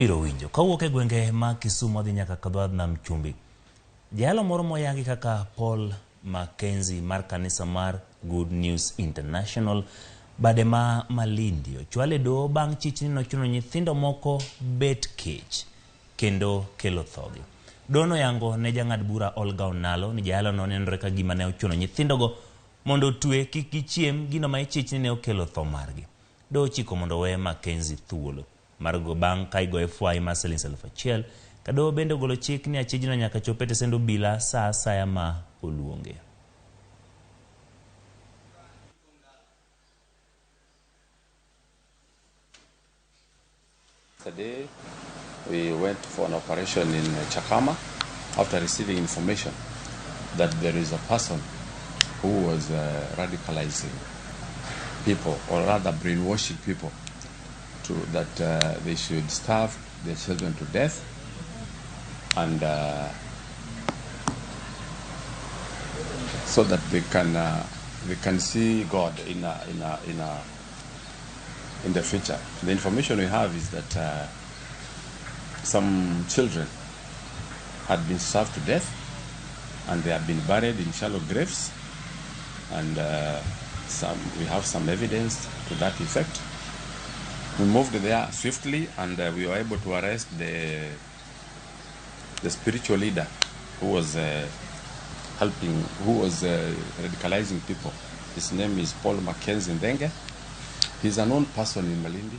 Biro winjo. Kawuok e gwenge ma Kisumu wadhi nyaka Kadwadh Nam Chumbi. Jayalo moro moyangi kaka Paul Mackenzie mar kanisa mar Good News International bade ma Malindi ochwal e doho bang' chich ni nochuno nyithindo moko bet kech kendo kelo thogi. Doho noyango ne jang'ad bura Olga Onalo ni jayalono nenore ka gima ne ochuno nyithindogo mondo otwe kik gichiem gino ma ichich ni ne okelo tho margi. Doho ochiko mondo owe Mackenzie thuolo. Mar go bang' ka igoye fwai mar siling 1000 ka doho bende ogolo chik ni achijno nyaka chop e tesend obila sa asaya ma oluonge. Yesterday, we went for an operation in Chakama after receiving information that there is a person who was radicalizing people, or rather brainwashing people, to that they should starve their children to death, and so that they can see God in the future. The information we have is that some children had been starved to death, and they have been buried in shallow graves, and we have some evidence to that effect. We moved there swiftly, and we were able to arrest the spiritual leader who was helping, who was radicalizing people. His name is Paul Mackenzie Ndenge. He's a known person in Malindi.